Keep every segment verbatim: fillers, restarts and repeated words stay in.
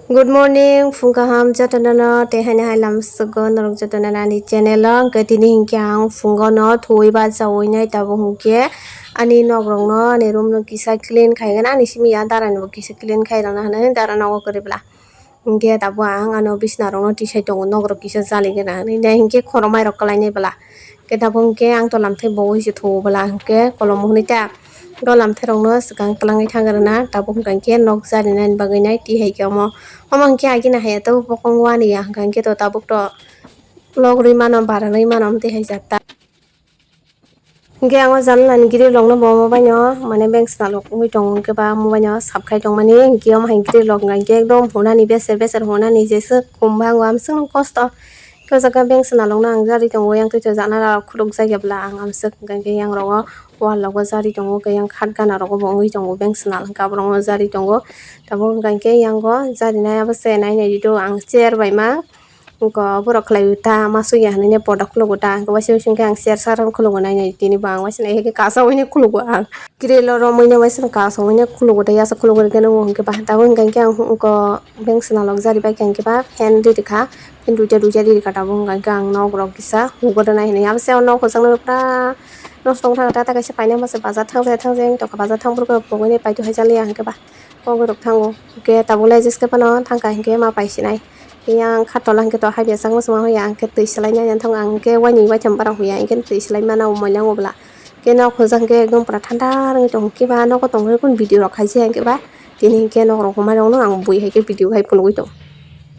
Good morning, phung kaham jotono no, tei haino hai lamsogo norok jotono ani channel o. Hwnkhe tini hinkhe ang phungo no thuwi ba chawi nai, tabuk hinkhe ani nok rok no, ani room no kisa clean khai gana, ani simi ya dara ni bo kisa clean khai rwna hinwi dara nogo kwrwi bwla. Hinkhe tabuk ang ano bisna rok no tisai tongo, nok rok kisa chali gana hinwi, hinkhe khoromai rok kwlai nai bwla. Khe tabuk hinkhe ang tola mthai bo ui se thuo bwla hinkhe kolom hwnwi ta. Tola mthai rokno swkang twlangwi thang rwna tabuk hwnkha hinkhe nok charinani bagwi nai tihai khe omo. Omo hinkhe agini haiya tabuk bokong wani ya hwnkha hinkhe to tabuk to logri mano baralwi mano amtwi hai jat ta. Hinkhe ang o janala ni grill rokno bo omo baino mane bank swnalok wngwi tongo hinkhe ba omo baino sap khai tongmani hinkhe omo hai grill rok hwnkha hinkhe ekdom hunani beser beser hunani jeswk khum bangma amswkno kosto. Khe o jaga bank swnalokno ang jari tongo, yang twi to janala rok khuluk jak ya bwla ang amswk hwnkha khe yang rogo wall rogo jari tongo, khe yang khat gana rogo bo wngwi tongo, bank swnal hwnkhe aborokno jari tongo. Tabuk hwnkha khe yang o jarinai abo se nai nai di do ang chair bai ma. Wngkha borok khlai ta ma swi ya hinwi ne poda khulugo ta, hwnkhe waisa waisa khe ang chair sara khulugo nai nai tini bo ang waisa nai khe kasa hwnwi khulugo ang. Grill o romwi no waisa kasa hwnwi khulugo ta, yasa khulugo rwkhe nw hwnkhe ba tabuk hwnkha khe ang wngkha. Bank swnalok jari bai khe hinkhe ba fan ri rwkha, fan duita duita ri rwkha tabuk hwnkha khe ang nok rok kisa hugo rwnai hinwi. Abo se o nok hwchang nw pura nosto wng thang ta, ta kaisa paina masa bazar thang jai thang jai wng tongkha, bazar thang phuru khe pogwi nai paito hai jaliya hinkhe ba kok rok thango. Hinkhe tabuk lai jeskhe phano thangkha hinkhe ma paisinai. Yang kha tola hinkhe to hai bwskango swma hoya hinkhe twi swlainai nangthang ang hinkhe waini waitham bara hoya hinkhe twi swlai mana o moila wng bwla. Khe nok hwnjak hinkhe ekdom pura thanda wngwi tongo, hinkhe ba nogo tongwi kunu video rok khaijak hinkhe ba. Tini hinkhe nok rok hwnma rokno ang bui hai khe video khai phunugwi tongo.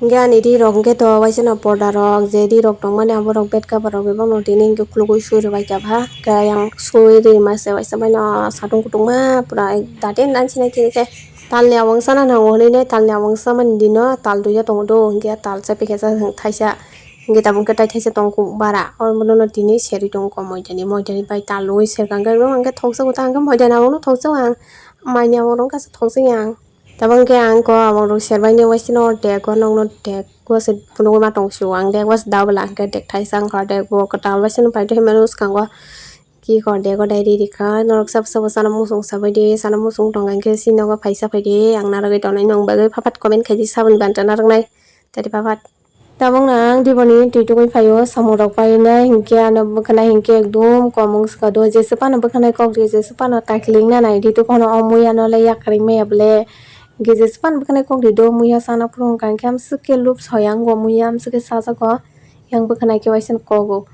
Hinkhe ani ri rok hinkhe to waisa no porda rok je ri rok tongmani abo rok bed cover rok bebak no tini hinkhe khulugwi sui rwbai kha bha. Hinkhe ayang sui rima se waisa bai no satung kutung ma pura date nan sinai tini khe talni abang sana nango hinui nai talni abang samani dino tal duiya tongo do hinkhe tal chapikhe thaisa. Hinkhe tabuk khe tai thaisa tong kuk bara. Oro bono no tini serwi tongo kok moidani, moidani bai talwi serkang khe, oro hinkhe thokjago ta hinkhe moidani abono thokjago ang. Maini abono wngkha se thokjagya ang. Tabuk khe ang kok abono serbaini waisino dego nokno dego se phunugwi ma tong sio ang. Dego se dabla hinkhe dek thaisa wngkha, dego kwtal waisino paito hinmano swkango. Ki kok dego dai ri rikha norok sabo sabo sana muchung sabaidi, sana muchung tongkha hinkhe si nogo phaisa phaidi ang narwgwi tongnai nwng bagwi phapat comment khaidi saboni banta narwknai. Tari phapat. Tabukno ang diboni twi tugwi phaio, samung rok painai hinkhe ano bwkhanai hinkhe ekdum kok wngkha do, jesa phano bwkhanai kok ri, jesa phano takiling na nai ri, tei phano o muya no le yakarwi maya bole, hinkhe jesa phano bwkhanai kok ri do, muya sana phuru wngkha hinkhe amswk khe lub soya wngo, muya amswk khe sajago, yang bwkhanai khe waisa kogo.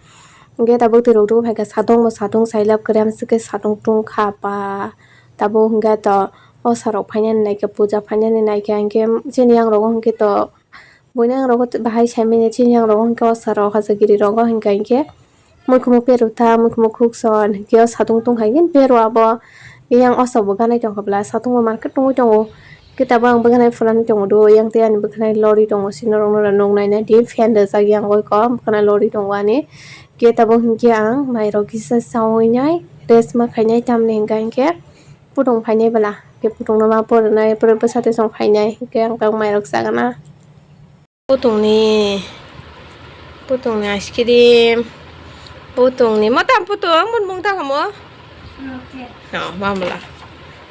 Hinkhe tabuk twi rok tugwi phaikha, satung bo satung sailab kwrwi, amswk khe satung tungkha ba, tabuk hinkhe to o sarok phainani naikhe, puja phainani naikhe, hinkhe chini yang rogo hinkhe to. Buino ang rogo bahai saimanya chini yang rogo hinkhe o saro hachagiri rogo hinkha hinkhe muikhumuk pero ta muikhumuk khukson hinkhe o satung tungkha hinkhe pero abo yang osa bo ganai tongkha bwla satung bo market tongwi tongo. Hinkhe tabuk ang bwkhanai phunani tongo do yang tei ani bwkhanai lori tongo sini norok no nuknai nai di fan rijak yang oiko bwkhanai lori tongo ani. Hinkhe tabuk hinkhe ang mairok kisa chawi nai rest ma khainai tamni hinkha hinkhe putung phainai bwla hinkhe putung no ma pori nai pore bwsate chwng phainai hinkhe ang tabuk mairok chagana. Putungni, putungni ice cream, putungni, ma tamo putung, mung tamo? Rocket. Oh, mamla.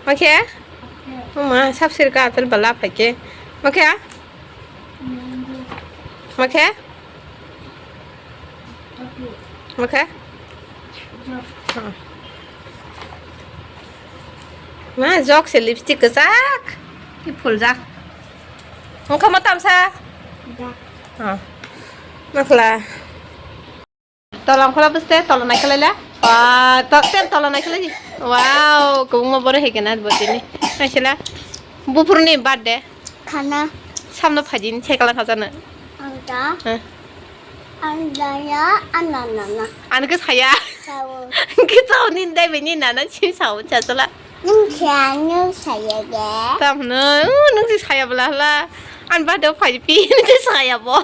Oke? Oke. Mama, sab sirka atel bala phake. Oke? Mango. Oke? Oke. Oke? Jok. Oh. Ma, jok se lipstick kwchak. Ki phuljak. Wngkha ma tamsa? Da. Oh. Makhla. Tola wngkha bwste, tola naikhalai la. Wa, to-, ten tola naikhalai. Wow, kwbangma borok hai kena bo tini. Naisila. Buphuruni birthday. Khana. Samno phaidi ni thekla khajana. Ang da. Hah? Ang da ya, ana na na. Ang khe saya. Sao. Khe sao ni dai bini nana si sao chachala. Nung khe nung saya ge. Tam no, nung si saya bla hla. An ba do phai pi ni saya bo.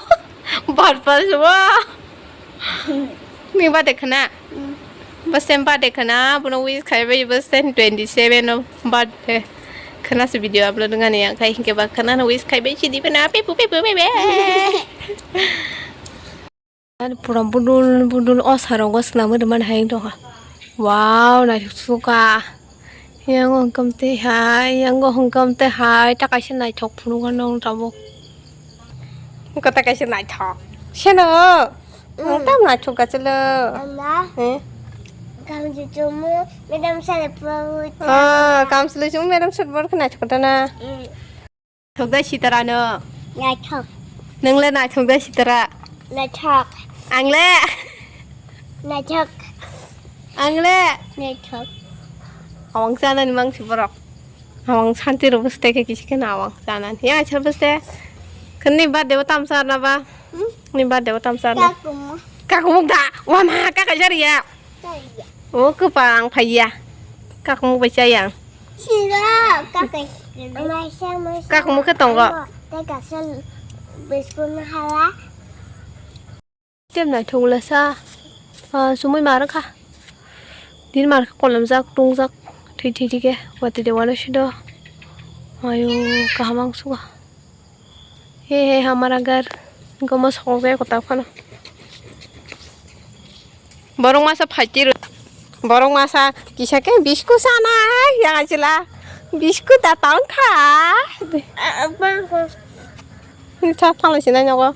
Bar pa so. Ni ba de khana. Bwsem birthday khwna, bono wish khaibai bwsem twenty seven o birthday khwna se video upload wngani ang khai hinkhe ba khwna no wish khaibai chidi bana pepu pepu pepe. Ani pura budul budul o saro go swnamwi rwmani hai wngtongkha. Wow, naithok suka. Yang o hwnkhe tei hai, yang o hwnkhe tei hai, ta kaisa naithok phunukgo nong tabuk. Kota kaisa naithok. Seno. Ang tam naithok gachalo. Anda. Eh? Kamsi chumu, madam sale pawit. Ah, kamsi chumu, madam sale pawit naithok kota na. Mm. Thok da sitara no. Naithok. Nang le naithok da sitara. Naithok. Ang le. Naithok. Ang le. Naithok. Awang sana ni mang si borok. Awang santi ro bus te ke kisi ke na awang sana ni. Ya chal bus te. Kani ba dewa tam sar na ba. Hmm? Ni ba dewa tam sar na. Kakumu. Kakumu da. Wa ma ka ka jari ya. Jari ya. O kwpang phaiya. Kakumu bai chayang. Sira, kakai. Maisa, maisa. Kakumu khe tongo. Tei kaisa biskut no hala. Tem naithok le sa. Ah, sumui mar kha. Din mar kha kolomjak, tungjak. Thwi thwi thwi khe. Wati de wano sido. Ayo, kaham ang suga. He he hamara gar. Gomo sokjak kota phano. Borok masa phaiti rw. Borok masa kisa khe bisku sana yang achila. Bisku da taun kha. Ni tha thalai sinai nogo.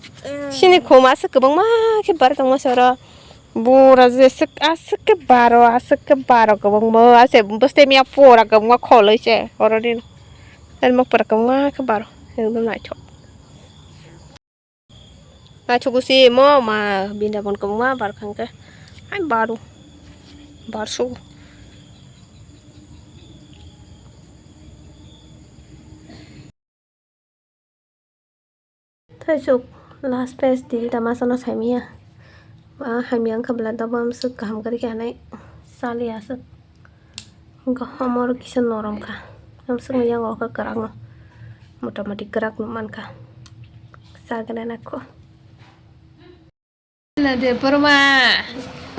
Sini khoma se kwbangma khe bar tongma se oro. Bura je sik asik ke baro asik ke baro kwbangma ase bwste miya pura kwbangma kholoi se oro ni. Ani mok pura kwbangma khe baro ekdom naithok. Naithok si mo ma bindabon kwbangma bar khang khe. Ai baro. Barso. Thaisuk last page di da masano saimaya. Ba hamya wngkha bwla da bo amswk kaham kwrwi khe hanai chaliya aswk. Wngkha homor kisa norom kha. Amswkno yango khe kwrakno motamoti kwrak nuk mankha. Chagwna nakho. Sena de borma.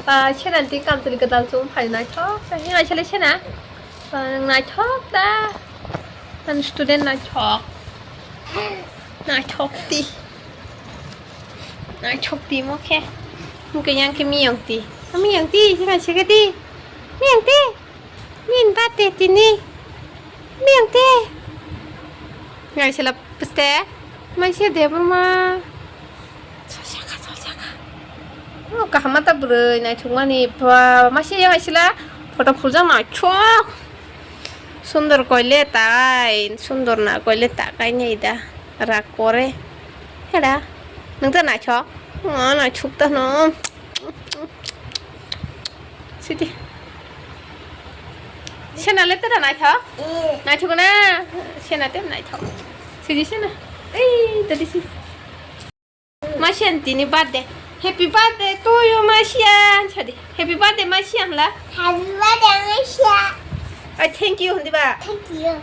Ba sena de kamchwlwi kwtal chum phai naithok. Hinga sele sena. Ba nwng naithok da. Ani student naithok. Naithok ti. Naithok ti mo khe. Mungke yang khe miyang ti. Miyang ti, hinga sege ti. Miyang ti. Min ba te tini. Miyang te. Ngai sela peste. Mai se de borma. Sol saka, sol saka. Oh, kaham ta bwrwi naithok mani. Ba, mai se yang sela. Photo phurjak naithok. Sundor koile tai. Sundor na koile ta kai nei da. Rak kore. Heda. Nang ta naithok. Oh, naithok ta no. Sidi. Sena le tera naithok? Mm. Naithok na? Sena te naithok. Sidi sena. Ei, tadi si. Masian tini birthday. Happy birthday to you, Masian. Sadi. Happy birthday, Masian la. Happy birthday, Masian. Ai, thank you, hindi ba? Thank you.